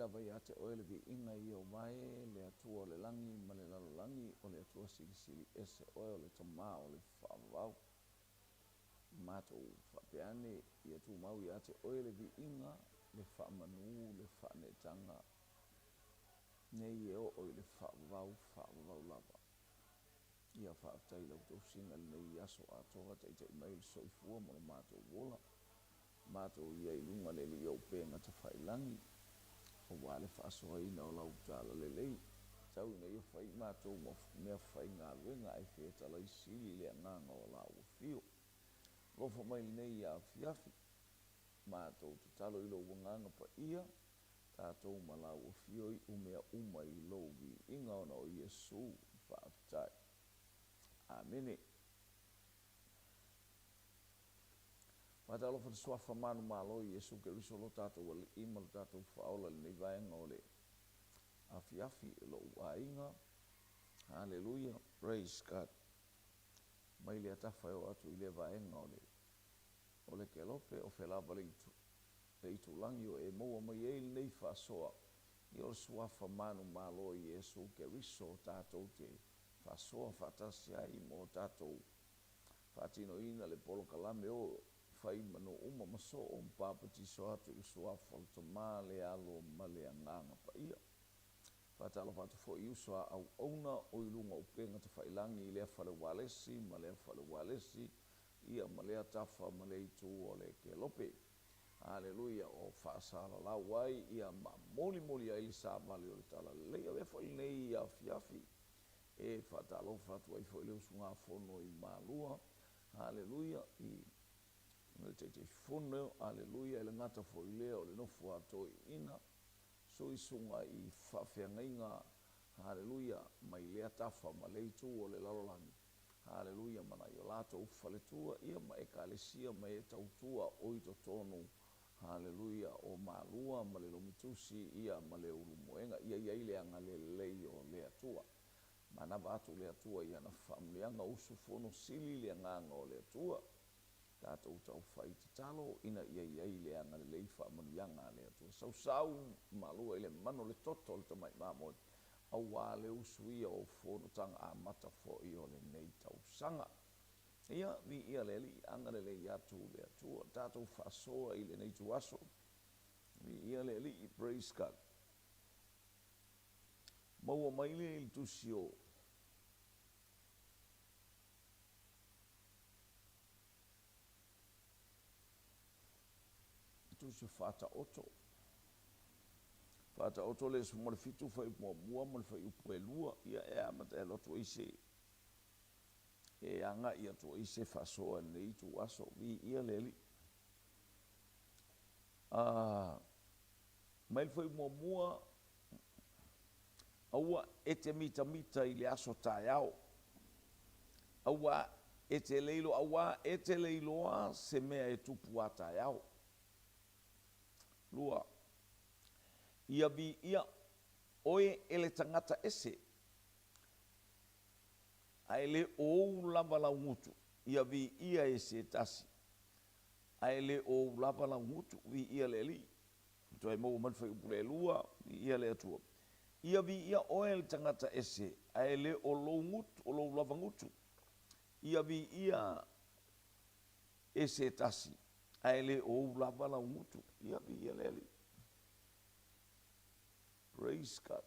lava ia te Oe le viiga i ou vae, le Atua o le lagi ma le lalolagi, o le Atua Silisili Ese Oe, o le Tama o le Faavavau. Matou faapea ane, ia tumau ia te Oe le viiga, le faamanu, le faaneetaga, nei e oo i le faavavau, faavavau lava. Ia faafetai i lau tausiga i lenei aso atoa, taitai mai le soifua ma lo matou ola. Matou ia i luga le Alii o upega tafailagi, aua le faasoaina o lau talalelei. Tau ina ia fai matou ma mea faigaluega ae fetalai sili le agaga o lau afio. Alofa mai lenei afiafi, matou tatalo i lou agaga paia, tatou ma lau afio iu mea uma i lou viiga ona o Iesu. Faafetai. Amene. Faatalofa i le Suafa manumalo o Iesu Keriso lo tatou Alii ma lo tatou Faaola i lenei vaega o le afiafi i lou aiga. Haleluia, praise God. Mai lea tafa e oo atu i lea vaega o le o le kelope o fea lava le itu le itulagi o e maua mai ai lenei faasoa ia o le Suafa manumalo o Iesu Keriso tatou te faasoa faatasi ai mo tatou Faatinoina le polokalame o fai ma nuu uma ma soo ma papatiso atu i le Suafa o le Tama, le Alo ma le Agaga Paia. Faatalofa atu foi i uso a auauna o i luga o upega tafailagi i lea fale ualesi ma lea fale ualesi, ia ma lea tafa ma lea itu o le kelope. Aleluia! O faasalalau ai ia ma molimoli ai le savali o le Talalelei. Avea foi lenei afiafi E faatalofa atu ai foi le usugafono i Malua, haleluia, i le Taitaifono, haleluia, e le gata foi i lea o le nofo a toeaiina, suisuga i faafeagaiga, haleluia, mai lea tafa ma lea itu o le lalolagi, haleluia, ma nai o latou faletua, ia ma Ekalesia ma e tautua o i totonu, haleluia, o Malua ma le Lomitusi, ia ma le Ulumoega, ia i ai le agalelei o le Atua. Manava atu le Atua i ana faamanuiaga, usufono sili le agaga o le Atua. Tatou taufai tatalo ina ia i ai le agalelei faamanuiaga a le Atua. Sausau malua i le manu o le toto o le tamai mamoe, aua le usuia o fonotaga amata foi o lenei tausaga. Ia, viia le Alii, agalelei atu le Atua. Tatou faasoa i lenei ituaso. Viia le Alii, praise God. Maua mai lea i le tusi o Tusi Faataoto. Faataoto le 17 fuaiupu muamua ma le fuaiupu e lua. Ia e amata e alu atu ai se e agai atu ai se faasoa i lenei ituaso. Viia le Alii. A mai le fuaiupu muamua, Aua e te mitamita i le aso taeao, aua e te le iloa, auā e te le iloa se mea e tupu a taeao. 2. Ia viia oe e le tagata ese, ae le o ou lava lau gutu. Ia viia e se tasi, ae le o ou lava lau gutu. Viia le Alii. Toe maua mai le fuaiupu lelua, viia le Atua. Ia viia oe le tagata ese, ae le o lou gutu, o lou lava gutu. Ia viia e se tasi, ae le o ou lava lau gutu. Ia viia le Alii. Praise God.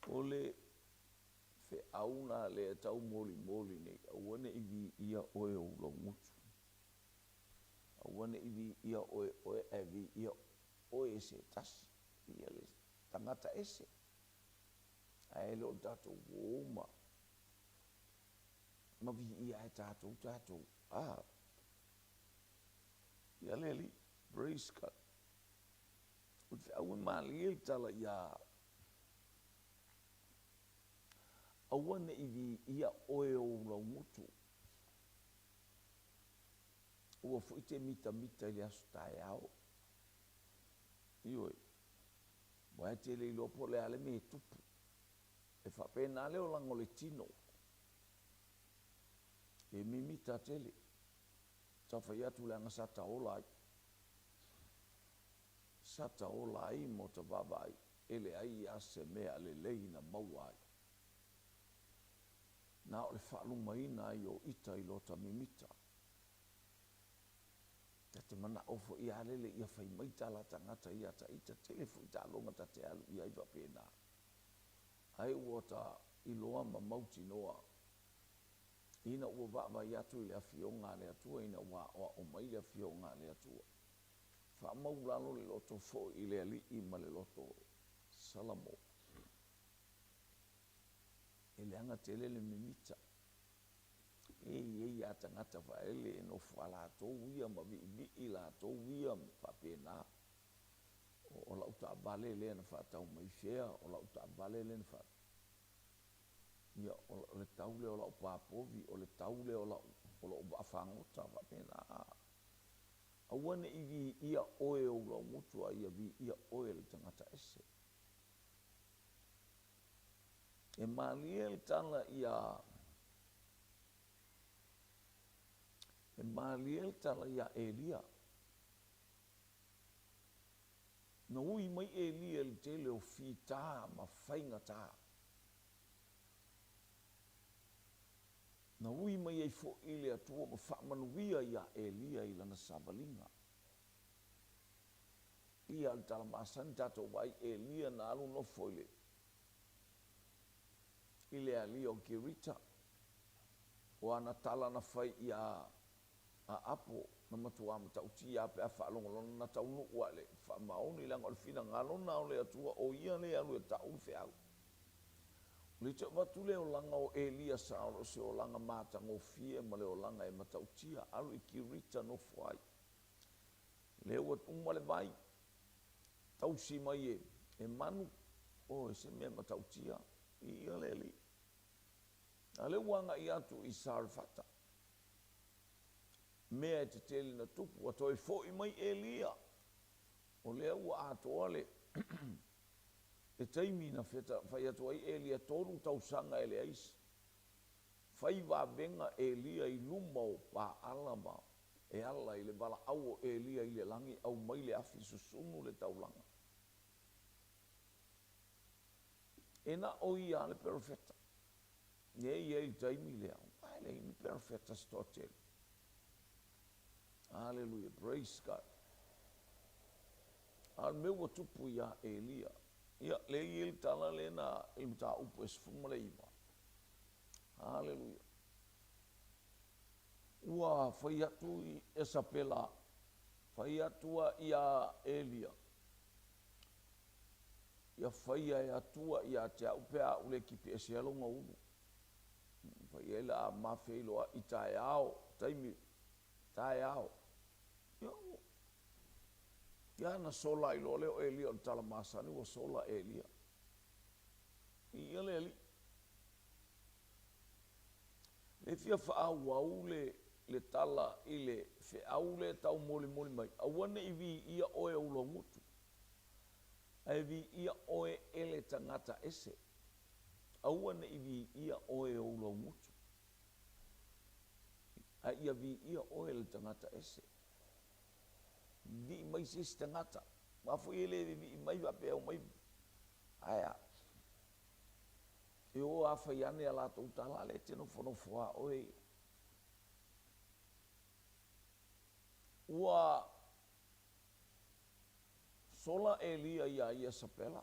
O le feau na lea e taumolimoli nei, aua ne i viia oe ou lau gutu. Aua ne i viia oe oe ae viia oe e se tasi, viia le tagata ese. Ae le o le tatou uo ma ma viia ai tatou tatou. Ah. Ia le Alii, praise God. O le feau e malie le tala ia aua ne i viia oe ou laugutu. Ua foi te mitamita i le aso taeao. Ioe. Aua e te le iloa po o le a le mea e tupu. E faapena le olaga o le tino. E mimita tele. Sa fai atu leaga sa ta ola ai. Sa ta ola ai ma o ta vaavaai, e leai a se mea lelei na maua ai. Na o le faalumaina ai o ita i lota mimita. Ta te manao foi a lele ia fai mai tala a tagata ia ta ita, tele foi taaloga ta te alu i ai faapena. Ae ua ta iloa ma mautinoa ina ua vaavaai atu i le Afioga a le Atua, ina ua aoao mai le Afioga a le Atua. Faamaulalo le loto foi i le Alii ma le loto Salamo. E leaga tele le mimita. E i ai lava tagata faaele e nofo a latou ia ma viivii latou ia ma faapena. O lau taavale lea na faatau mai fea, o lau taavale lea na faatau. Ia, o le tau lea o lau pa povi, o le tau lea o lau, o lou vaafagota, faapena. Aua ne i viia oe e ou laumutu, a ia viia oe e le tagata ese. E malie le tala iā, e malie le tala iā Elia. Na ui mai Elia i le tele o fitā ma faigatā. Na ui mai ai foi le Atua ma faamanuia iā Elia i lana savaliga. Ia o le tala masani tatou vaai Elia na alu nofo i le i le alia o Kerita. O ana tala na fai iā Aapo, na matuā matautia a pe a faalogologo na taunuu a le faamaoni leaga o le finagalo na o le Atua o ia lea e alu e tau le feau. O le toe avatu le olaga o Elia sa o se olaga matagofie ma le olaga e matautia alu i Kirita nofo ai. Lea ua uma le vai, tausi mai e, e manu, o e se mea matautia, i ia le alii. A lea ua agai atu i Sarefata, mea e tetele na tupu, ua toe foi mai Elia, o lea ua atoa le le taimi na fai atu ai Elia tolu tausaga e leai fai vavega Elia i luma o Paala ma e ala i le valaau o Elia i le lagi aumai le afi susunu le taulaga. E na o ia le perofeta. E i ai le taimi lea, aua e leai ni perofeta se toatele. Aleluia, praise God. A o le mea ua tupu iā Elia, ia, lea e i ai le tala lea na i le mataupu e 19. Aleluia. Ua fai atu i Esapela, fai atu a iā Elia, Ia faia e Atua ia te au pe a ou le kipi esea lou gaulu. Fai ai la a ma feiloai taeao, taimi taeao. Ia, ia na sola ai loa lea o Elia o le tala masani ua sola Elia. Ia le alii. Le fia faaauau le le tala i le feau lea e taumolimoli mai, aua ne i viia oe ou laugutu. Ae viia oe e le tagata ese. Aua ne i viia oe e ou laugutu, ae ia viia oe e le tagata ese. Vivii mai se isi tagata, aua foi e le vivii mai faapea omai, ae a? E o a fai ane a latou tala, a lea e te nofonofo lava oe ia. Ua Sola Elia iā Iesapela.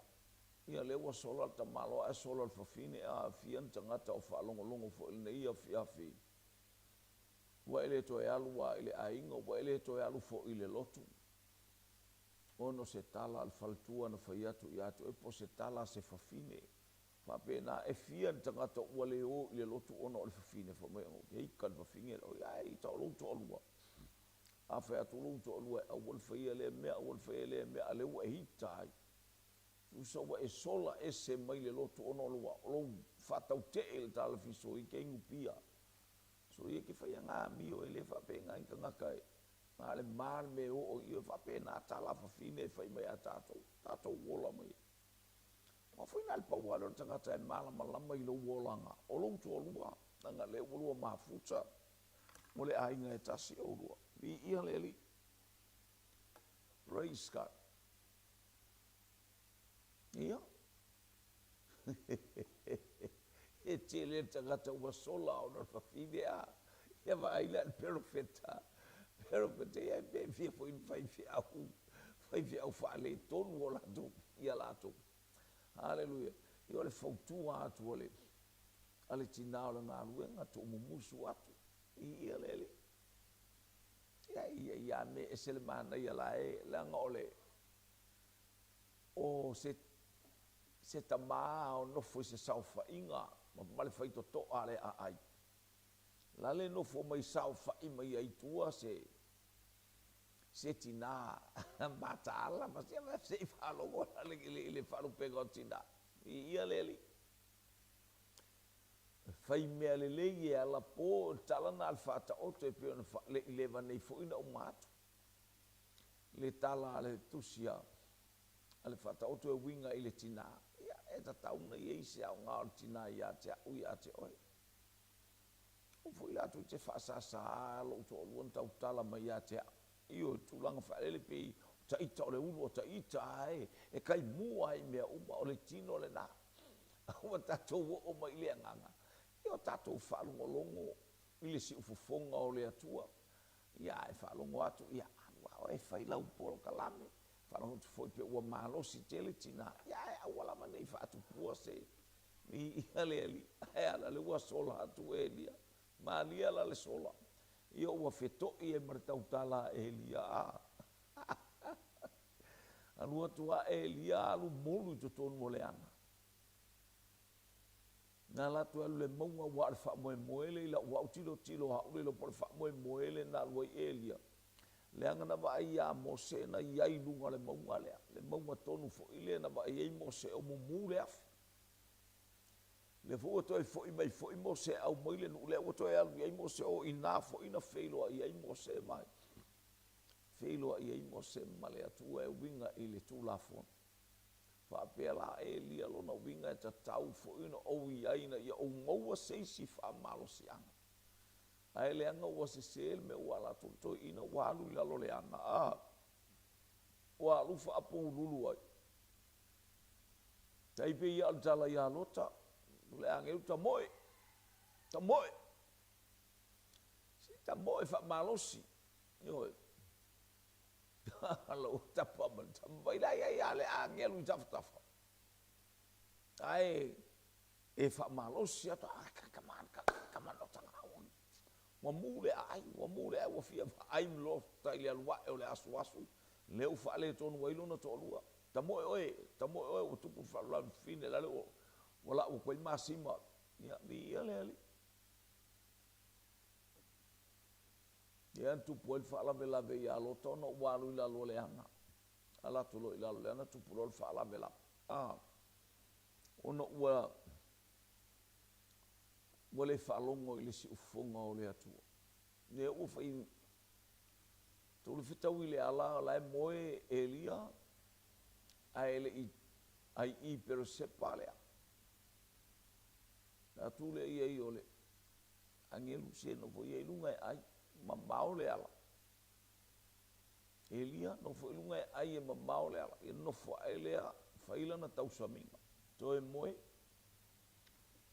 Ia lea ua sola le tamaloa ae sola le fafine, a aafia ni tagata o faalogologo foi i lenei afiafi, ua e le toe alu a i le aiga, ua e le toe alu foi i le lotu, ona o se tala a le faletua na fai atu ia te oe po o se tala a se fafine. Faapena, e fia ni tagata ua le o i le lotu ona o le fafine, fai mai, ou te ika i le fafine, oi, ita o lou toalua. A fai atu lou toalua e aua le faia lea mea, aua le faia lea mea, a lea ua e hita ai. Tusa ua e sola ese mai le lotu ona o lou faatautee i le tala fiso i ke inu pia. So ia ke faia ngā amio e le faapena i tagata e na le ma le mea e oo i e faapena tala a fafine e fai mai a tatou, tatou ola mai ai. Aua foi na le pau lava lea o le tagata e malamalama i lou olaga, o lou toalua, leaga lea ua lua mafuta. Mo le aiga e tasi oulua. Viia le Alii. Praise God. Ia. E tele le tagata ua sola ona o le fafine a. Ia vaai la i le perofeta, perofeta ia pe fia foi ni faifeau, faifeau faaletonu o latou ia latou. Haleluia. Ia o le fautua atu a le a le tinā o le galuega, tuumumusu atu i ia le alii. Ia ia ia mea ese le manaia la e leaga o le o se se tamā o nofo i se saofaiga ma le faitotoa a le aai. La le nofo mai saofai mai ai i tua se se tinā mataala ma se se i faalogo la i le faalupega o tinā. Viia le Alii. E fai mea lelei e alapo, o le tala lena a le Faataoto e pei ona faaleleva nei foi ona uma atu le tala a le tusi a le Faataoto e uiga i le tinā. Ia, e tatau ona i ai se aoga o le tinā ia te au, ia te oe. Aua foi la tou te faasāsā lou toalua na tautala mai ia te au. Ioe, tulaga faalele pei o taita o le ulu o taita ae e taimua ai i mea uma, o le tino lena. Ua tatou oo mai i le agaga, ia o tatou faalogologo i le siufofoga o le Atua. Ia ae faalogo atu, ia alu lava oe e fai lau polokalame. Faalogo atu foi pe ua malosi tele tina, ia ae aua lava ne i faatupua se Viia le Alii, ae a la lea ua sola atu Elia. Malia la le sola. Ia ua feto'i ai ma le tautala a Elia. A. Alu atu a Elia alu molu i totonu o le ana. Na ala atu e alu i le mauga aua o le faamoemoe lea i lau au tilotilo o au le iloa po o le faamoemoe lea na alu ai Elia. Leaga na vaai ia Mose na i ai i luga o le mauga lea, le mauga tonu foi lea na vaai ai Mose o mumu le afi. Lea foi ua toe foi mai foi Mose e aumai le nuu lea ua toe alu i ai Mose, o i ina foi na feiloai ai Mose mai feiloai ai Mose ma le Atua e uiga i le Tulafono. Faapea la Elia lona uiga e tatau foi ona ou i ai ina ia ou maua se isi faamalosiaga. Ae leaga ua sese le mea ua ala atu le toeaina ua alu i lalo o le ana, a ua alu faapululu ai. Tai pei ia o le tala ia Lota, o le agelu tamoe, tamoe, se tamoe faamalosi, ioe. Ua tapa ma le tama mai la ia ia le agelu i tafatafa. Ae e faamalosi atu, ah, come on, come on, Lota, ua mu le aai, ua mu le aai, ua fia vaai Lota i le alu ae o le asuasu, lea ua faaletonu ai lona toalua. Tamoe oe, tamoe oe, ua tupu le faalavelave fafine, la le ua lau atu ai masima. Ia, viia le Alii. Lea na tupu ai le faalavelave ia Lota ona ua alu i lalo o le ana. Ala atu loa i lalo o le ana tupu loa le faalavelave. A, ona ua ua le faalogo i le siufofoga o le Atua. Lea ua fai Tolu fetaui i le ala la e moe Elia ae le i ai i Peresepa lea. Na atu lea i ai o le agelu se nofo ia i luga e ai, mamao le ala. Elia nofo i luga e ai e mamao le ala. Ia nofo ae lea fai lana tausamiga. Toe moe,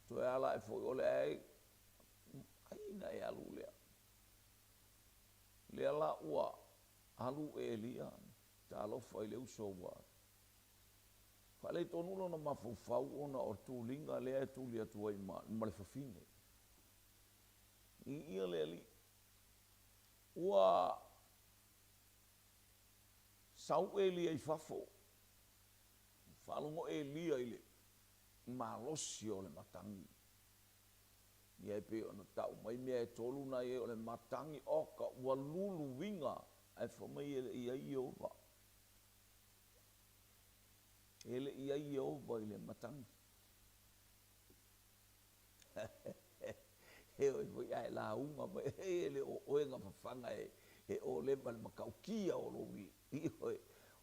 toe ala ae foi o le ae ai na e alu lea. Lea la ua alu Elia, talofa i le uso ua faaletonu lona mafaufau ona o le tuliga lea e tuli atu ai ma, ma le fafine. Viia le Alii. Ua sau Elia i fafo, faalogo Elia i le malosi o le matagi. Ia e pei ona tau mai mea e tolu na i ai o le matagi, oka, ua luluiga, ae fai mai e le i ai Ieova. E le i ai Ieova i le matagi. E oi foi ae lauga mai, e le o oe na fafaga e oleva le matautia o lou ioe.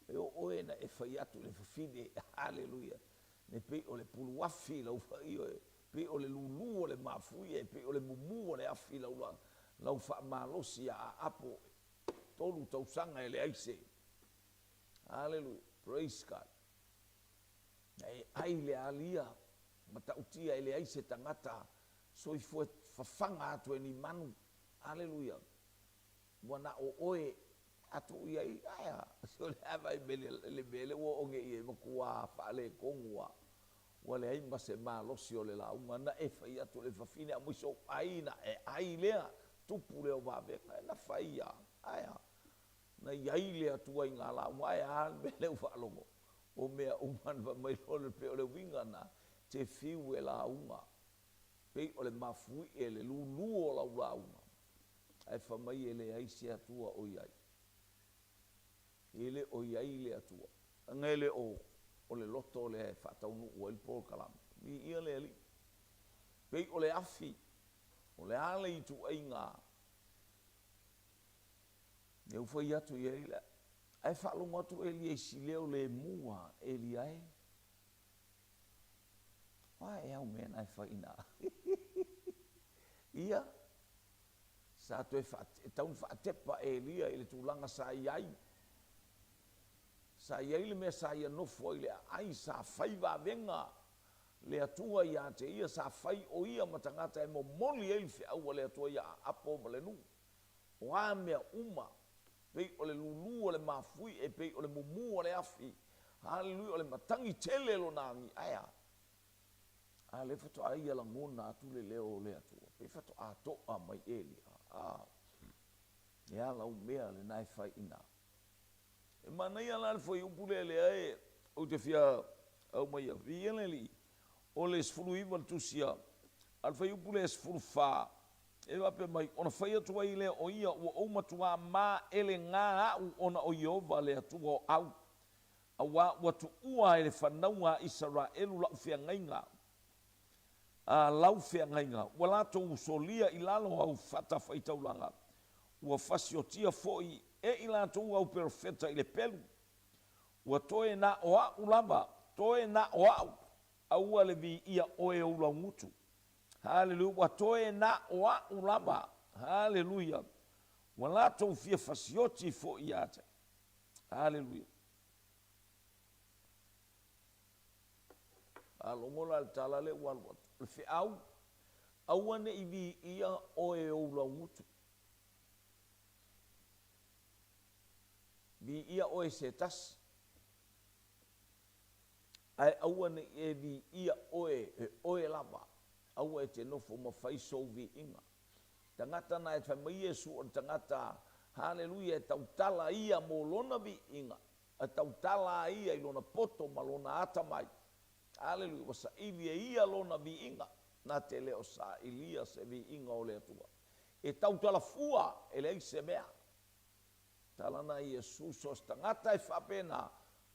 E o oe na e fai atu i le fafine, haleluia, ne pei o le puluafi lau ioe, pei o le lulu o le mafuie, pei o le mumu o le afi lau lau faamalosi ia aapo tolu tausaga e leai se. Haleluia, praise God. Na e ai le alia, matautia e leai se tagata soifua e fafaga atu e ni manu. Aleluia! Ua na o oe atu i ai, ae a? O le a vaai mai le mea lea ua oo nei i ai, matua faaletonu lava. Ua leai ma se malosi o le lauga na e fai atu i le fafine, aumai sou ai na e ai lea, tupu lea o vavega, na fai lava, ae a? Na i ai le Atua i ngā lauga, ae a le mea lea ua faalogo? O mea uma na fai mai loa le pei o le uiga na, te fiu e lauga, pei o le mafuie le lulu o lau lauga, ae fai mai e leai se Atua o i ai. E le o i ai le Atua. Leaga e le o o le loto lea e faataunuu ai le polokalame. Viia le Alii. Pei o le afi, o le a le ituaiga Lea ua fai atu i ai le. Ae faalogo atu Elia i si leo le mua, Elia e. Oa e au mea na e fai ina. Ia, sa toe faate, e tau na faatepa Elia i le tulaga sa i ai. Sa i ai le mea sa ia nofo ai i le aai, sa fai vavega le Atua ia te ia, sa fai o ia ma tagata e momoli ai le feau a le Atua ia Aapo ma le nuu. O a mea uma, pei o le lulu o le mafuie, pei o le mumu o le afi, haleluia, o le matagi tele lona agi, ae a? A lea faatoa ia lagona atu le leo o le Atua, pei faatoa toa mai Elia, a, e a lau mea lena e fai i ina? E manaia la le fuaiupu lea lea e ou te fia aumaia, viia le Alii, o le 19 le tusi a le fuaiupu lea 14, E faapea mai, Ona fai atu ai lea o ia, Ua ou matuā maʻelegā aʻu ona o Ieova le Atua o au, auā ua tuua e le fanauga a Isaraelu laʻu feagaiga, a lau feagaiga, ua latou solia i lalo au fatafaitaulaga, ua fasiotia foi e i latou au perofeta i le pelu, ua toe na o aʻu lava, toe na o aʻu, aua le viia oe ou laugutu. Haleluia, ua toe na o aʻu lava. Haleluia, ua latou fia fasioti foi ia te. Haleluia. Faalogo la i le tala lea ua alu atu. O le feau, aua ne i viia oe e ou laugutu. Viia oe e se tasi. Ae aua ne i e viia oe e oe lava, aua e te nofo ma fai sou viiga. Tagata na e fai mai Iesu o le tagata, haleluia, e tautala ia mo lona viiga, e tautala a ia i lona poto ma lona atamai. Haleluia, ua saili e ia lona viiga, na te le o sailia se viiga o le Atua. E tautala fua, e leai se mea. Tala na Iesu, so o se tagata e faapena,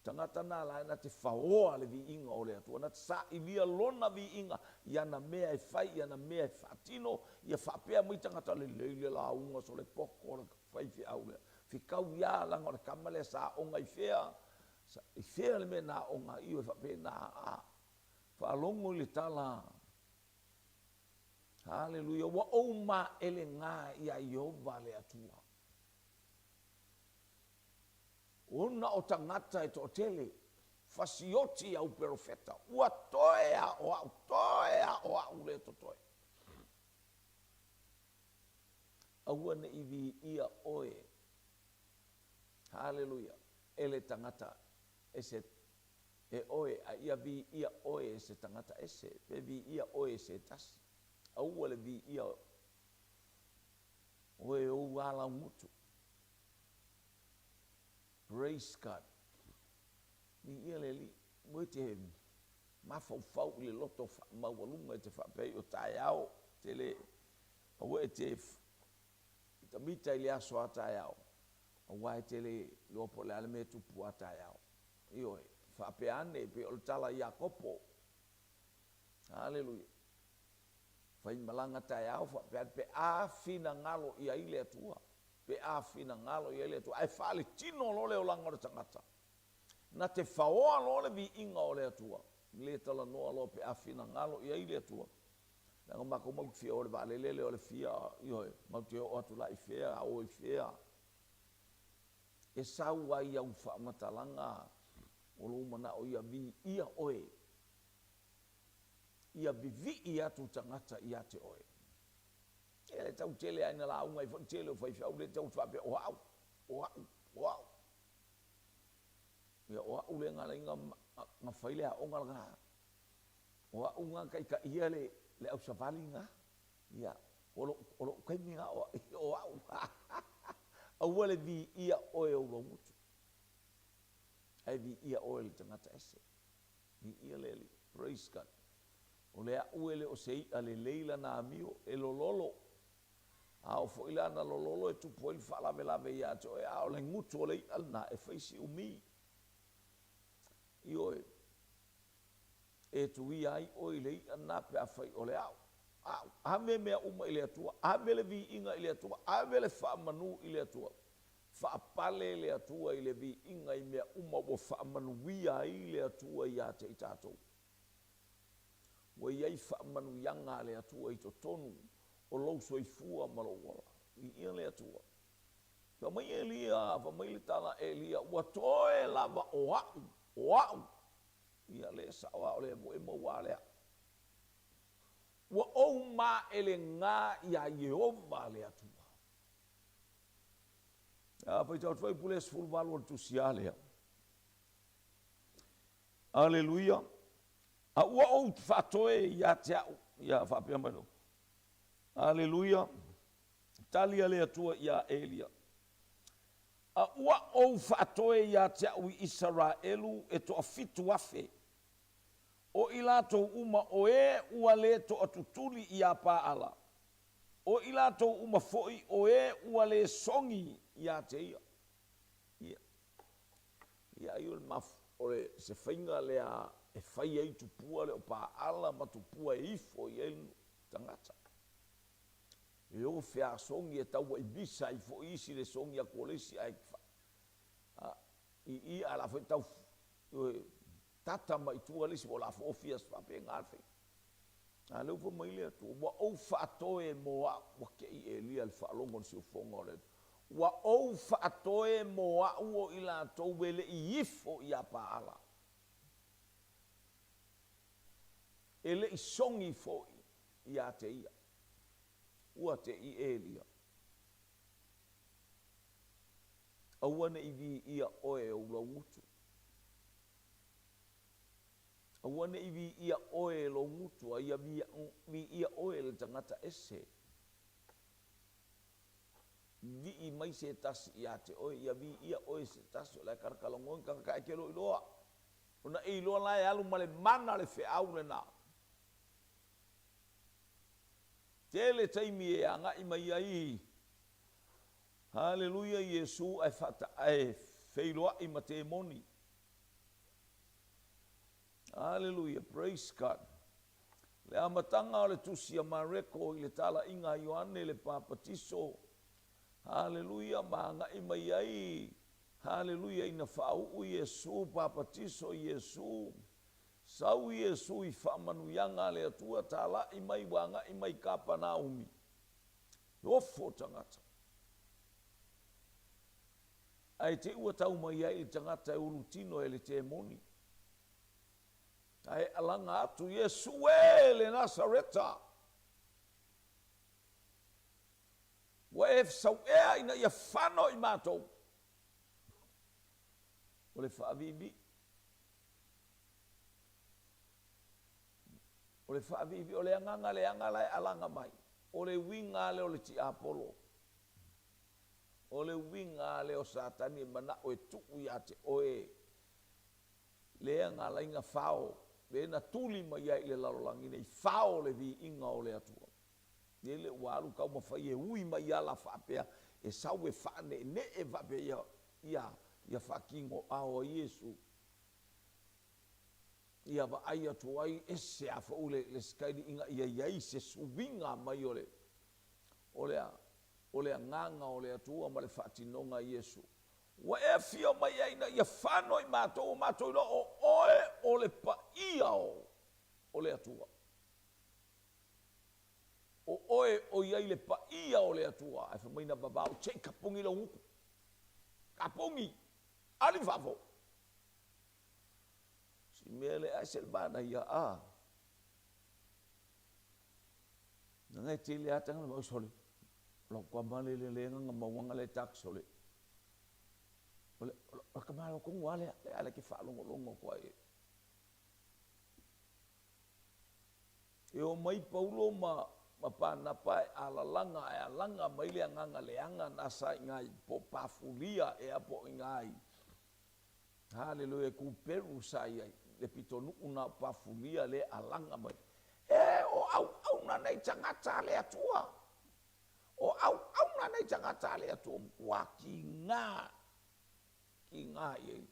tagata na la e na te faoa le viiga o le Atua, na te sailia lona viiga i ana mea e fai, i ana mea e faatino, ia faapea mai tagata, lelei le lauga so le poko le faifeau lea. Fekau ia laga o le kama lea sa aoga i fea, i fea le mea na aoga ai, ioe faapena, a. Faalogo i le tala. Haleluia, ua ou maʻelegā iā Ieova le Atua. Ona o tagata e toatele, fasioti au perofeta, ua toe a o aʻu, toe a o aʻu lea totoe. Aua ne i viia oe, haleluia, e le tagata ese e oe, a ia viia oe e se tagata ese, pe viia oe e se tasi. Aua le viia oe e ou alaugutu. Praise God. Viia le Alii. Ua e te mafaufau i le loto faamaualuga e te faapea ai o taeao te le aua e te mitamita i le aso a taeao aua e te le iloa po o le a le mea e tupu a taeao. Ioe, faapea ane e pei o le tala a Iakopo. Haleluia. Faimalaga taeao faapea ane pe a finagalo i ai le Atua. Pe a finagalo i ai le Atua, ae faaletino loa le olaga o le tagata. Na te faoa loa le viiga o le Atua, le talanoa loa pe a finagalo i ai le Atua. Leaga matou matou te fia o i le vaalele lea o le fia, ioe, matou te oo atu la i fea, a o i fea. E sau ai au faamatalaga. O lou manao ia viia oe, ia vivii atu tagata ia te oe. E le tau tele lava ina lauga ai foi le tele o faifeau le tau faapea o au, o au, o au. Ia o au lea na ala ai na fai le aoga lena. O au na taitaia le le ausavali na. Ia o lou o lou taimi na o o au. Aua le viia oe e ou laugutu. Ae viia oe e le tagata ese. Viia le Alii. Praise God. O le a'u e le o se i'a lelei lana amio, e lololo. A oo foi la na lololo e tupu ai le faalavelave ia te oe, a o le gutu o le i'a lena e fai si umi. Ioe. E tuia ai oe i le i'a lena pe afai o le a'u. A'u. Ave mea uma i le Atua, ave le viiga i le Atua, ave le faamanu i le Atua. Faapale le Atua i le viiga i mea uma ua faamanuia ai le Atua ia te i tatou. Ua i ai faamanuiaga a le Atua i totonu o lou soifua ma lou ola. Viia le Atua. Fai mai Elia, fai mai le tala a Elia, Ua toe lava o a'u, o a'u. Ia, lea e sao lava o lea foi e maua lava le a'u. Ua ou maelegā iā Ieova le Atua. A faitau atu foi pule 18 o le tusi a lea. Aleluia. A ua ou faatoe ia te au, ia faapea mai loa. Aleluia. Tali a le Atua iā Elia. A ua ou faatoe ia te au i Isaraelu e toafitu afe, o i latou uma o e ua lē toatutuli iā Paala, o i latou uma foi o e ua lē sogi ia te ia. Ia, ia ai o le mafu, o le se faiga lea e fai ai tupua lea o Paala ma tupua e ifo i ai le tagata. E o feasogi e tauaimisa ai foi isi le sogi atu o le isi ae i i ae la foi tau tata mai tua le isi po o le a fofi aso faapena le faiga. A lea ua fai mai le Atua, ua ou faatoe mo a'u, ua te i Elia i le faalogo i le siufofoga o le Atua, ua ou faatoe mo a'u o i latou e le i ifo iā Paala, e le i sogi foi ia te ia. Ua te i Elia. Aua ne i viia oe e ou laugutu. Aua ne i viia oe e lou gutu, a ia viia oe e le tagata ese. Vii mai se tasi ia te oe, ia viia oe e se tasi, o la e kalakalagoi ni tagata ae te lo iloa. Ona e iloa la e alu ma le mana le feau lena. Tele taimi e agai mai ai, Haleluia, Iesu ae faata, ae feiloai ma temoni. Aleluia, praise God. Le amataga o le tusi a Mareko i le talaiga a Ioane le Papatiso, haleluia, ma agai mai ai, haleluia, ina faauu Iesu, papatiso Iesu, sau Iesu i faamanuiaga a le Atua, talai mai ua agai mai i Kapanaumi, e ofo tagata. Ae te i ua tau mai ai le tagata e ulutino e le temoni. Ae alaga atu, Iesu e, le Nasareta! Ua e sau ea ina ia fano i matou. O le faaviivii. O le faaviivii, o le agaga leaga la e alaga mai. O le uiga lea o le tiapolo. O le uiga lava lea o Satani e manao e tuu ia te oe lea na ala ai na fao, lea na tuli mai ai i le lalolagi nei, fao le viiga o le Atua. Lele ua alu taumafai e ui mai ala faapea, e sau e faaneenee faapea ia, ia, ia faatinoao ai Iesu. Ia vaai atu ai, ese a foi le, le sikaili ina ia i ai se suiga mai o le, o le a? O le Agaga o le Atua ma le faatinoga a Iesu. Ua e afio mai ai ina ia fano i matou, ua matou iloa o oe o le paia o le Atua. O oe o i ai le paia o le Atua. Ae fai mai na vavao, se i kapugi lou gutu. Kapugi! Ali fafo! mea lea, ae ese le manaia, a. Leaga e tele lava tagata fai mai, sole, o lau tama lea lea na maua ana le tax o le, o le, o le tamaloa tonu lava lea, lea e te faalogologo atu ai. E omai Paulo ma ma Panapa e alalaga ae alaga mai le agaga leaga na sa i ina i po o Pafulia ea po o ina i Haleluia Kuperu sa i ai le pitonuu na o Pafulia lea e alaga mai. E o auauna nei tagata a le Atua. O auauna nei tagata a le Atua matua kiga kiga i ai.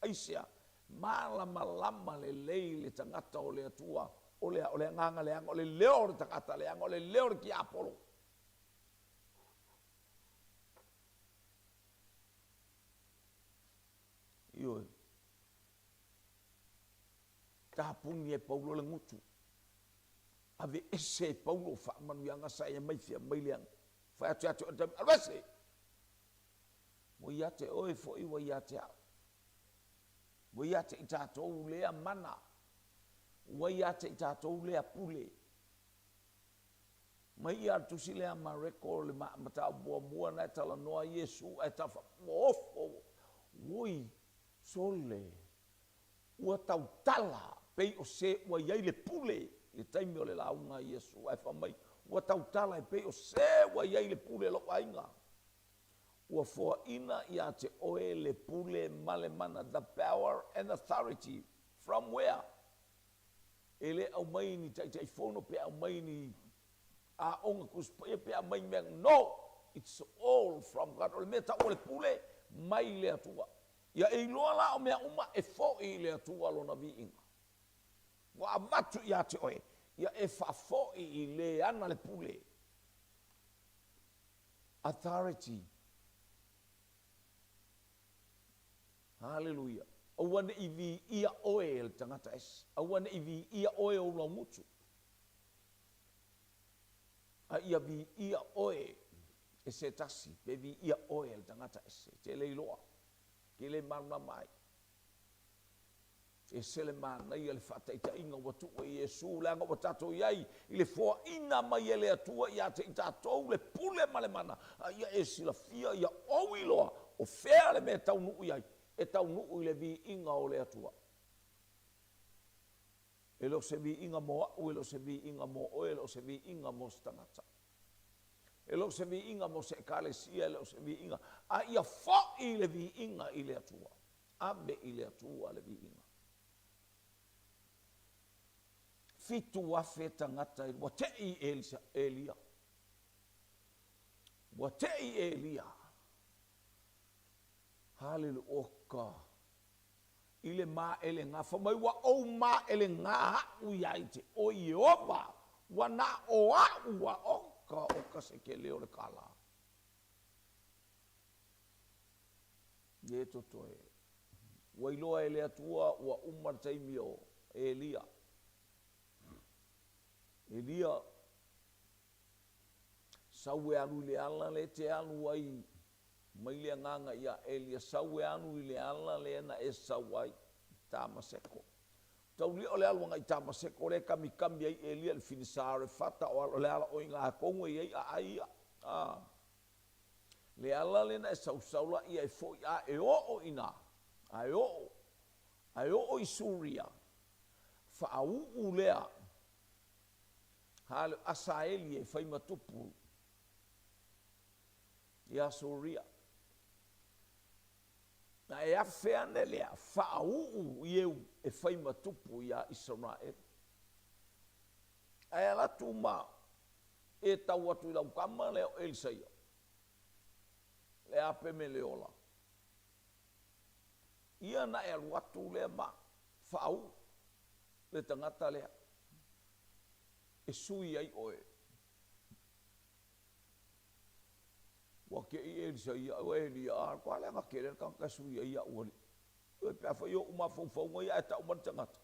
Aisea? Malamalama lelei le tagata o le Atua, o le a? O le agaga leaga, o le leo o le tagata leaga, o le leo o le tiapolo. Ioe. Tapuni e Paulo le gutu. Aveese e Paulo faamanuiaga sa ia mai fia mai leaga. Fai atu ia te oe, alu ese! Ua ia te oe foi, ua ia te au. Ua ia te i tatou lea mana. Ua ia te i tatou lea pule. Mai ia le tusi lea a Mareko le mataupu muamua na e talanoa ai Iesu ae tau ua ofo, oi, sole, ua tautala pei o se ua i ai le pule i le taimi o le lauga a Iesu ae fai mai, ua tautala e pei o se ua i ai le pule a lou aiga. Ua foaina ia te oe le pule ma le mana, the power and authority, from where? E le aumai i ni Taitaifono pe aumai i ni aoga Tusi Paia pe aumai i mea, no! It's all from God. O le mea taua le pule mai le Atua. Ia e iloa la o mea uma e foi i le Atua lona viiga. Ua avatu ia te oe, ia e faafoi i le ana le pule. Authority. Haleluia. Aua ne i viia oe e le tagata ese. Aua ne i viia oe e ou laugutu. A ia viia oe e se tasi, pe viia oe e le tagata ese. E te le iloa, e te le malamalama ai. Ese le manaia le faataitaiga ua tuu e Iesu, leaga ua tatou i ai i le foaina mai e le Atua ia te i tatou le pule ma le mana, a ia e silafia ia ou iloa o fea le mea e taunuu i ai, e taunuu i le viiga o le Atua. E le o se viiga mo au, e le o se viiga mo oe, e le o se viiga mo se tagata. E le o se viiga mo se Ekalesia, e le o se viiga, a ia foi le viiga i le Atua. Ave i le Atua le viiga. 7,000 tagata ua tei i Elia. Ua tei Elia. Haleluia. Oka. I le maʻelegā, fai mai ua ou maʻelegā aʻu iā i te oe Ieova, ua na o aʻu ua oka oka se kele o le kālā. E totoe. Ua iloa e le Atua ua uma le taimi o Elia. Elia, sau e alu i le ala lea e te alu ai mai le agaga iā Elia, sau e alu i le ala lea na e sau ai i Tamaseko. Taulia o le alu agai i Tamaseko lea e kamikami ai Elia i le Finisarefata o le ala o i ina tonu e i ai aai ia. A. Le ala lea na e sausau la ia e foi a e oo i ina, a e oo, a e oo i Suria, faauu lea, hale, Asaeli e fai ma tupu iā Suria. Na e afe ane lea, faauu Ieu e fai ma tupu iā Isaraelu. Ae ala atu ma e tau atu i lau tama lea o Elisaia, le ape me le ola. Ia na e alu atu lea ma faauu le tagata lea e sui ai oe. Ua te i Elisaia, ua Elia, a koa leaga tele le tagata e sui ai iaʻu alii. Ioe, pe afai o ou mafaufauga ia ae tau mai le tagata.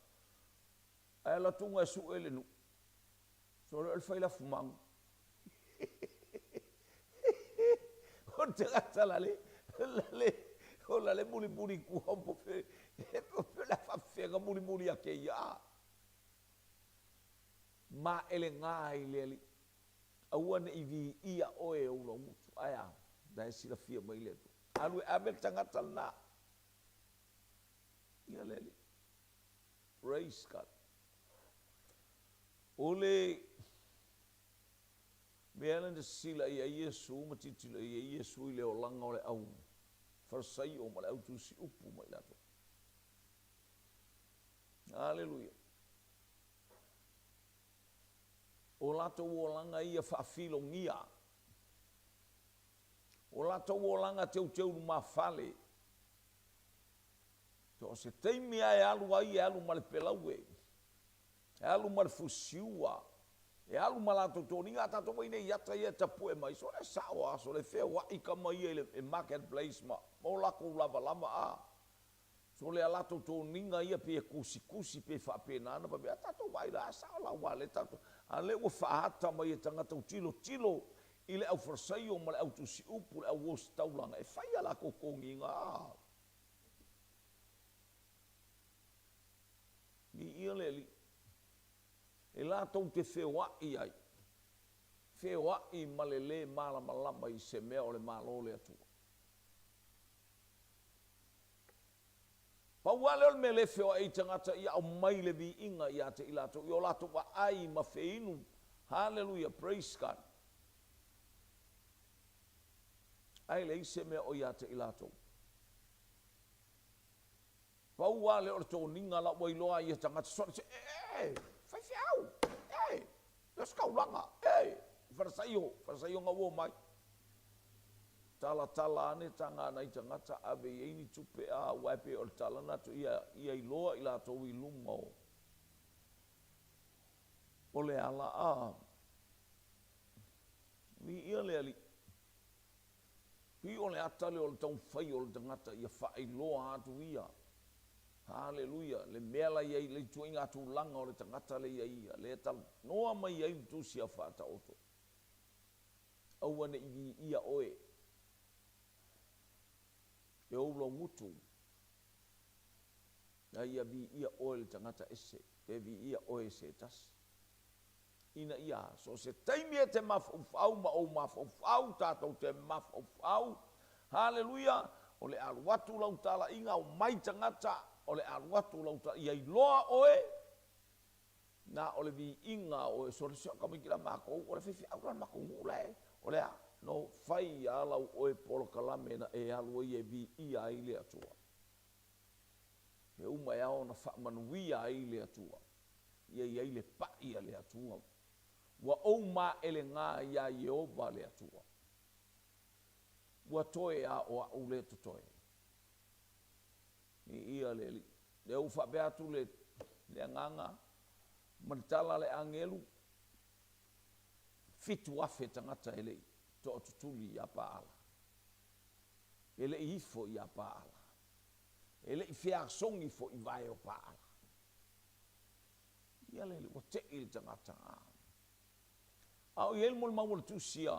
Ae alu atu ga e sue le nuu. Sole o le fai lafumanu. O le tagata la le, la le, o la le mulimuli i tua o pe, pe o le a faapefea. faafefea mulimuli ake ia a? Maʻelegā i le Alii. Aua ne i viia oe e ou laugutu. Ae a? La e silafia mai le Atua. Alu e ave le tagata lena. Ia le Alii. Praise God. O le mea lea na sisila i ai Iesu ma tilotilo i ai Iesu i le olaga o le au Farisaio ma le au tusi upu ma i latou. Aleluia. O latou olaga ia faafilogia. O latou olaga teuteu lumafale. So o se taimi lava e alu ai, e alu ma le pelaue, e alu ma le fusiua, e alu ma latou toniga, a tatou vaai nei i ata ia e tapue mai, sole sao lava, sole feoai tama ia i le market place ma o latou lavalava a. Sole a latou toniga ia pei e tusitusi pe faapena ona fai mai, a tatou vaai la, a sao la aua lea tatou, a lea ua faaata mai e tagata ua tilotilo i le au Farisaio ma le au tusiupu, le au ositaulaga e fai a latou toniga a. Viia le Alii. E latou te feoai ai, feoai ma le lē malamalama i se mea o le Malo o le Atua. Pau lava lea o le mea lē feoai ai tagata ia aumai le viiga ia te i latou i o latou aai ma feinu. Haleluia, praise God. Ae leai se mea o ia te i latou. Pau lava lea o le toniga la ua iloa ai e tagata sole se e, faifeau, e, le ositaulaga, e, falasaio, falasaio na ua omai. Talatala ane taga a nai tagata ave i ai ni tupe a aua e pei o le tala na atu ia, ia iloa i latou i luma o, o le ala a. Viia le Alii. Pei o le ata lea o le taumafai o le tagata ia faailoa atu ia, haleluia, le mea la i ai, le ituaiga tulaga o le tagata lea i ai ia, lea e talanoa mai ai le Tusi a Faataoto. Aua ne i viia oe e ou laugutu, a ia viia oe le tagata ese, pe viia oe e se tasi. Ina ia so o se taimi e te mafaufau ma ou mafaufau, tatou te mafaufau, haleluia, o le alu atu lau talaiga, omai tagata, o le alu atu lau talaiga, ia iloa oe, na o le viiga o sole se o tamaiti la matou, o le faifeau la le matou nuu la e, o le a? No, fai a lau oe polokalame na e alu ai e viia ai le Atua. Mea uma e ao ona faamanuia ai le Atua. Ia i ai le pai a le Atua. Ua ou maʻelegā iā Ieova le Atua. Ua toe a o aʻu lea totoe. Viia le Alii. Lea ua faapea atu le, le agaga ma le tala a le agelu, 7,000 tagata e le i toatutuli iā Paala. E le i ifo iā Paala. E le i feasogi foi i vae o Paala. Ia le, ua tei le tagata. A o i ai le molimau a le tusi a,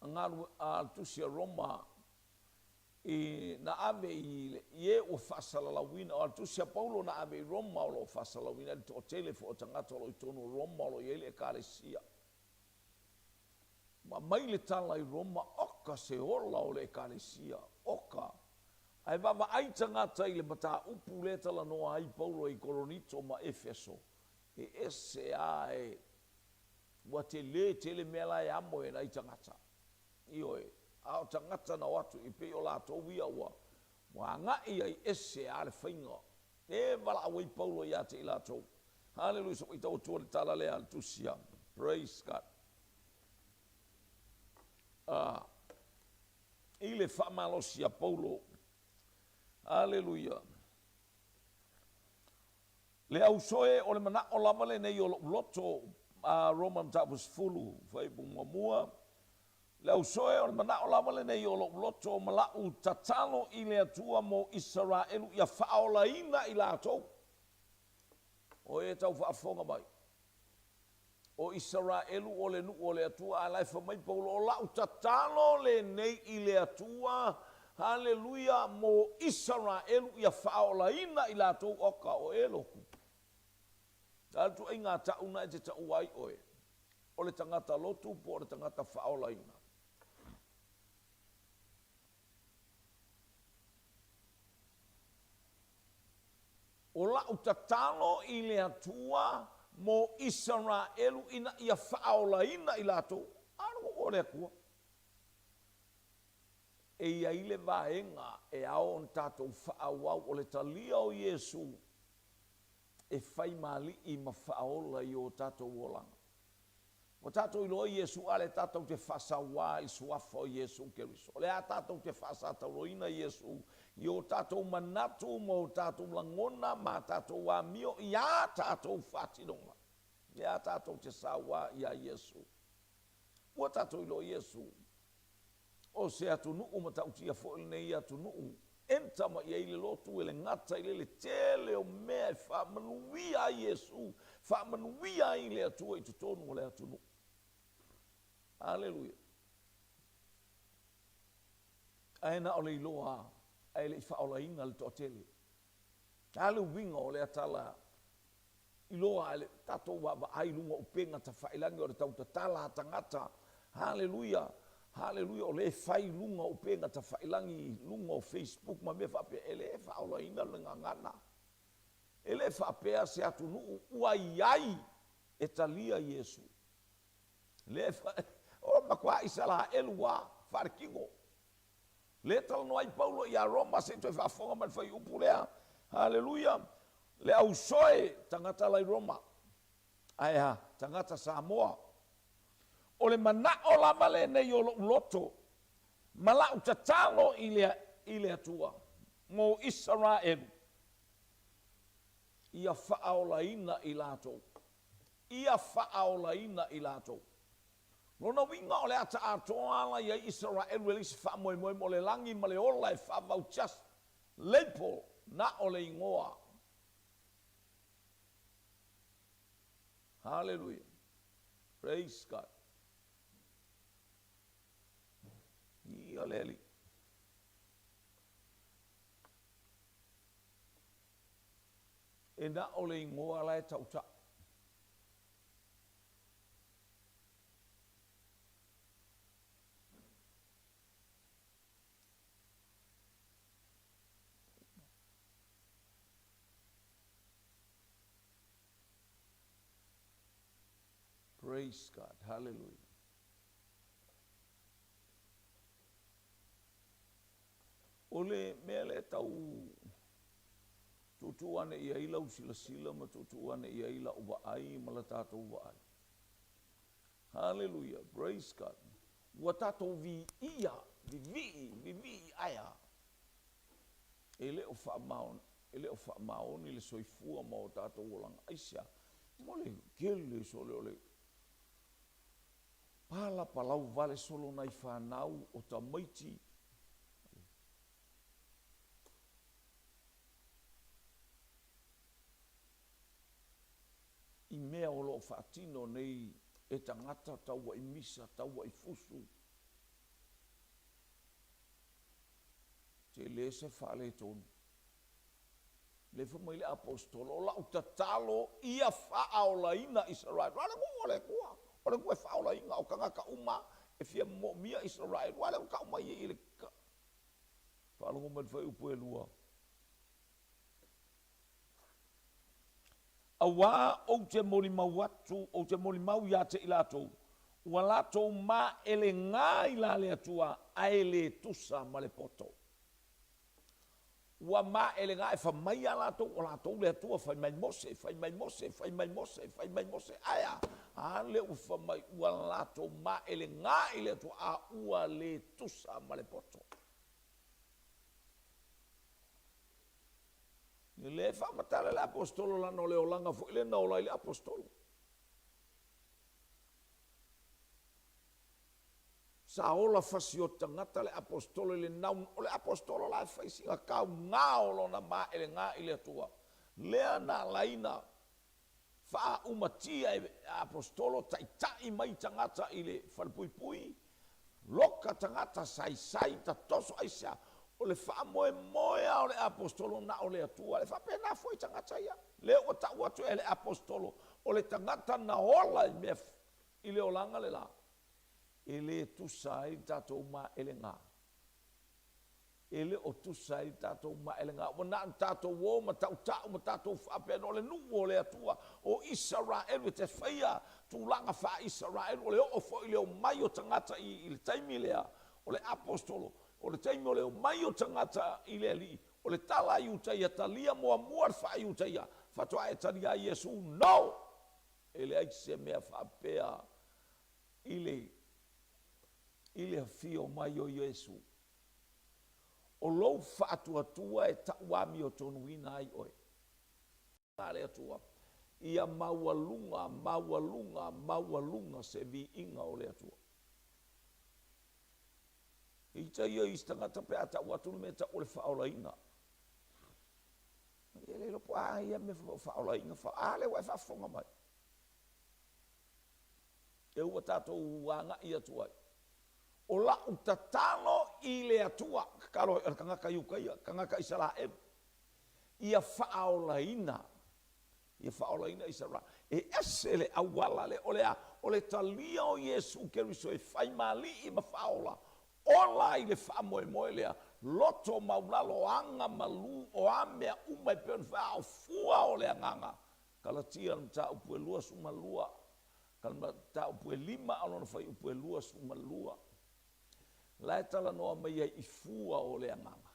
a le tusi a Roma i, na ave i, le, i e ua faasalalauina, o le tusi a Paulo na ave i Roma o lo o faasalalauina ai le toatele foi o tagata o lo o i totonu o Roma o lo o i ai le Ekalesia. Ua aumai le tala i Roma, oka se ola o le Ekalesia, oka. Ae vaavaai tagata i le mataupu lea e talanoa ai Paulo i Koronito ma Efeso, e ese a e ua tele tele mea la e amo e nai tagata. Ioe, a o tagata na o atu i pei o latou ia ua ua agai ai ese a le faiga. E valaau ai Paulo ia te i latou. Haleluia, se i faitau atua le tala lea a le Tusi a. Praise God. A i le faamalosi a Paulo. Aleluia. Le auso e, o le manaʻo lava lenei o loʻu loto, a Roma Mataupu 10, fuaiupu muamua. Le auso e, o le manaʻo lava lenei o loʻu loto ma laʻu tatalo i le Atua mo Isaraelu ia faaolaina i latou. O e tau faafofoga mai. O Isaraelu o le nuu o le Atua, a la e fai mai Paulo, o la'u tatalo lenei i le Atua, Haleluia, mo Isaraelu ia faaolaina i latou oka o e lotu. A le tuaiga ta'u na e te ta'ua ai oe, o le tagata lotu po o le tagata faaolaina. O la'u tatalo i le Atua mo Isaraelu ina ia faaolaina i latou, a o le nuu o le Atua. E i ai le vaega e ao ona tatou faaauau o le talia o Iesu e fai ma alii ma faaola i o tatou olaga. Ua tatou iloa Iesu a lea tatou te faasauā i le suafa o Iesu Keriso. O le a tatou te faasatauroina Iesu i o tatou manatu ma o tatou lagona ma a tatou amio i a tatou faatinoga. O le a tatou te sauā iā Iesu. Ua tatou iloa Iesu. O se atunuu matautia foi lenei atunuu. Enta mai ai le lotu e le gata i le le tele o mea e faamanuia ai Iesu, faamanuia ai le Atua i totonu o le atunuu. Aleluia. Ae na o le iloa ae le i faaolaina le toatele. Le a le uiga o lea tala iloa a le tatou vaavaai i luga o upega tafailagi o le tau tatala a tagata. Haleluia! Haleluia! O lea e fai i luga o upega tafailagi i luga o Facebook ma mea faapea, e le faaolaina le gagana. E le faapea se atunuu ua i ai e talia Iesu. Lea e fa... o matua Isaraelu lava faaletino. Lea e talanoa ai Paulo ia Roma, se i toe faafofoga mai le fuaiupu lea. Haleluia! Le au soe tagata la i Roma. Ae a? Tagata Samoa. O le manao lava lenei o lou loto ma la'u tatalo i le, i le Atua mo Isaraelu, ia faaolaina i latou. Ia faaolaina i latou. Lona uiga o le ata atoa ala i ai Isaraelu e leai se faamoemoe mo le lagi ma le ola e faavau just label na o le igoa. Hallelujah. Praise God. Ia le Alii. E na o le igoa la e tautau. Praise God. Hallelujah. O le mea lea tau tuutuu ane i ai lau silasila ma tuutuu ane i ai lau vaai ma la tatou vaai. Haleluia, praise God. Ua tatou viia, vivii, vivii aea. E le o faamaoni, e le o faamaoni le soifua ma o tatou olaga. Aisea? Mo le tele sole o le palapalau vale solo nai fanau o tamaiti. I mea o lo o faatino nei e tagata taua'i misa, taua'i fusu. Tele se faaletonu. Lea fai mai le Aposetolo, O la'u tatalo ia faaolaina Isaraelu. A o le nuu o le Atua, o le Atua e faaolaina, o tagata uma e fia moomia Isaraelu. A lea ua tau mai i le faalogo mai le fuaiupu e lua. Auā ou te molimau atu, ou te molimau ia te i latou, ua latou maelegā i la le Atua, ae le tusa ma le poto. Ua maelegā, e fai mai lava latou, o latou le Atua, fai mai Mose, fai mai Mose, fai mai Mose, fai mai Mose, ae a? A lea ua fai mai, ua latou maelegā i le Atua, a ua le tusa ma le poto. E le faamatala le Aposetolo lana o le olaga foi lea na ola ai le Aposetolo. Sa ola fasioti tagata le Aposetolo i le nau, o le Aposetolo la e fai sina kauga o lona maelega i le Atua. Lea na alaina faaumatia e Aposetolo taitai mai tagata i le falepuipui, loka tagata saisai tatoso aisea? O le faamoemoe lava o le Aposetolo na o le Atua, e faapena foi tagata ia. Lea ua tau atu e le Aposetolo, o le tagata na ola i mea i le olaga le la, e le tusa ai le tatou maelega. E le o tusa ai le tatou maelega. Ua na ona tatou o ma tautau ma tatou faapea, o le nuu o le Atua, o Isaraelu e te faia tulaga faa-Isaraelu, o le oo foi i le omai o tagata i le taimi lea, o le Aposetolo, O le taimi o le omai o tagata i le Alii, o le tala a Iutaia, talia muamua le faa-Iutaia, faatoa e talia ai Iesu. No! E leai se mea faapea i le, i le afio mai o Iesu. O lou faatuatua e tauamiotonuina ai oe. A le Atua, ia maualuga, maualuga, maualuga se viiga o le Atua. Ita ia i isi tagata pe a tau atu le mea tau o le faaolaina. Ia le iloa po o a ia mea faaolaina, a lea ua e faafofoga mai. E ua tatou agai atu ai. O lau tatalo i le Atua, tatalo ai o le tagata Iutaia, tagata Isaraelu, ia faaolaina, ia faaolaina Isaraelu. E ese le auala lea, o le a? O le talia o Iesu Keriso e fai ma Alii ma Faaola, ola i le faamoemoe lea, loto maulalo, aga malū, o a mea uma e pei ona fai, a o fua o le agaga. Kalatia le mataupu e 22, ka le mataupu e 5 a o lona fuaiupu e 22. La e talanoa mai ai i fua o le agaga.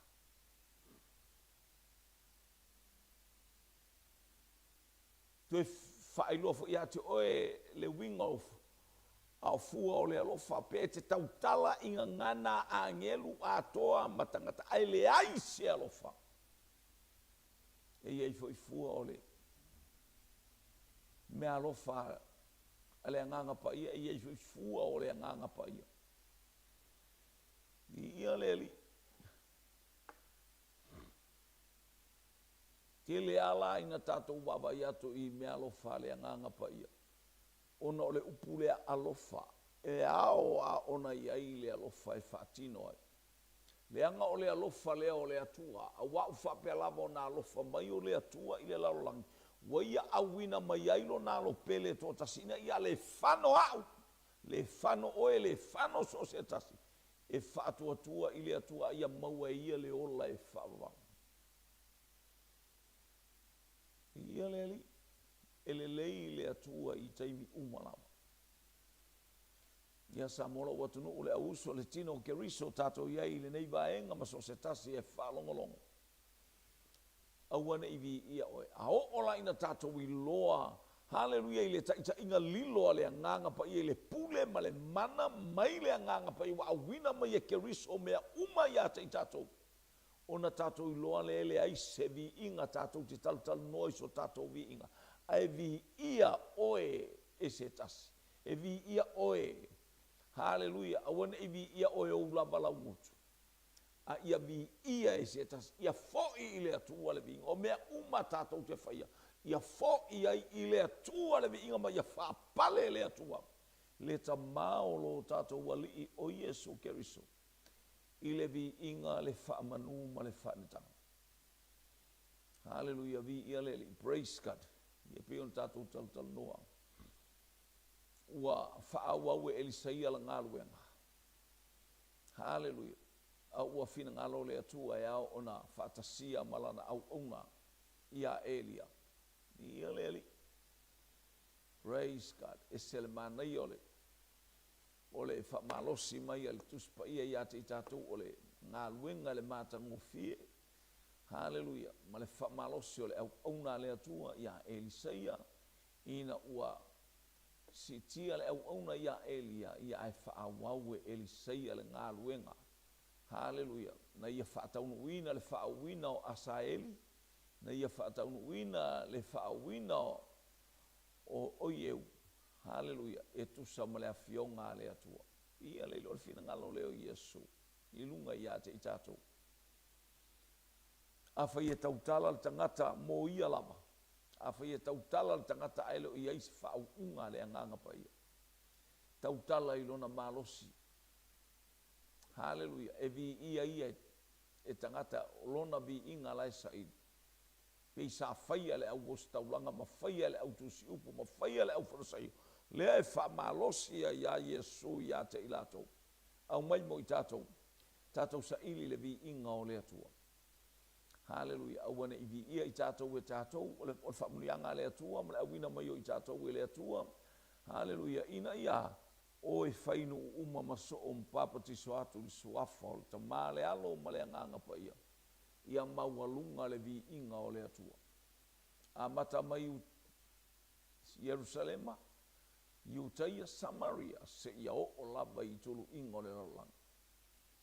Toe faailoa foi ia te oe le uiga o a o fua o le alofa, pe e te tautala i gagana a agelu atoa ma tagata ae leai se alofa. E i ai foi fua o le meaalofa a le Agaga Paia, e i ai foi fua o le Agaga Paia. Viia le Alii. Tele a la ina tatou vaavaai atu i meaalofa a le Agaga Paia, ona o le upu lea alofa, e ao a ona i ai le alofa e faatino ai. Leaga o le alofa lea o le Atua, aua ua faapea lava ona alofa mai o le Atua i le lalolagi, ua Ia auina mai ai Lona Alo Pele e toatasi ina ia le fano au, le fano oe, le fano so o se tasi, e faatuatua i le Atua a ia maua e ia le ola e faavavau. Viia le Alii, e lelei le Atua i taimi uma lava. Ia Samoa lou atunuu, le auuso, le tino o Keriso, tatou i ai i lenei vaega ma so o se tasi e faalogologo. Aua ne i viia oe. A oo la ina tatou iloa, haleluia, i le taitaiga lilo a le Agaga Paia i le pule ma le mana mai le Agaga Paia ua auina mai e Keriso mea uma ia te i tatou, ona tatou iloa lea e leai se viiga tatou te talatalanoa i so tatou viiga, ae viia oe e se tasi. E viia oe. Haleluia. Aua ne i viia oe ou lava laugutu, a ia viia e se tasi. Ia foi i le Atua le viiga. O mea uma tatou te faia, ia foi ai i le Atua le viiga ma ia faapale le Atua, le Tama o lo tatou Alii o Iesu Keriso, i le viiga, le faamanu ma le faanetaga. Haleluia, viia le Alii. Praise God. Ia pei ona tatou talatalanoa, ua faaauau e Elisaia la galuega. Haleluia. A ua finagalo le Atua e ao ona faatasia ma lana auauna iā Elia. Viia le Alii. Praise God. Ese le manaia o le o le faamalosi mai a le Tusi Paia iā te i tatou o le galuega le matagofie. Haleluia. Ma le faamalosi o le auauna a le Atua iā Elisaia ina ua Siitia le auauna iā Elia, ia ae faaauau e Elisaia le galuega. Haleluia! Na ia faataunuuina le faauuina o Asaeli, na ia faataunuuina le faauuina o Ieu. Haleluia! E tusa ma le Afioga a le Atua. Ia le iloa le finagalo lea o Iesu i luga ia te i tatou. Afai e tautala le tagata mo ia lava, Afai e tautala le tagata ae le o i ai se faauuga a le Agaga Paia, tautala i lona malosi. Haleluia! E viia ia e tagata lona viiga la e saili. Pei sa faia e le au ositaulaga ma faia e le au tusiupu ma faia e le au Farisaio, lea e faamalosi ai ia Iesu ia te i latou. Aumai mo i tatou, tatou saili le viiga o le Atua. Haleluia! Aua ne i viia i tatou e tatou, o le faamanuiaga a le Atua ma le auina mai o i tatou e le Atua. Haleluia! Ina ia o e fai nuu uma ma soo ma papatiso atu i le suafa o le Tama, le Alo ma le Agaga Paia, ia maualuga le viiga o le Atua. Amata mai Ierusalema, Iutaia, Samaria, seia oo lava i tuluiga o le lalolagi.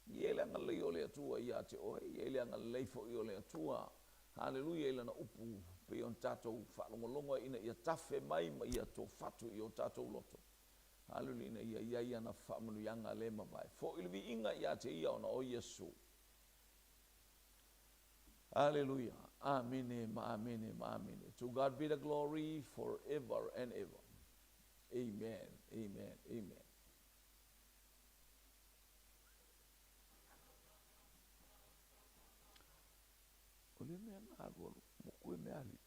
E i ai le agalelei o le Atua ia te oe, e i ai le agalelei foi o le Atua, haleluia, i Lana upu, pei ona tatou faalogologo ai ina ia tafe mai ma ia tofatu i o tatou loto, haleluia, ina ia i ai ana faamanuiaga le mavae. Foi le viiga ia te Ia ona o Iesu. Haleluia. Amene ma amene ma amene. To God be the glory forever and ever. Amen. Amen. Amen. O le mea na alu alu moku e mea ali.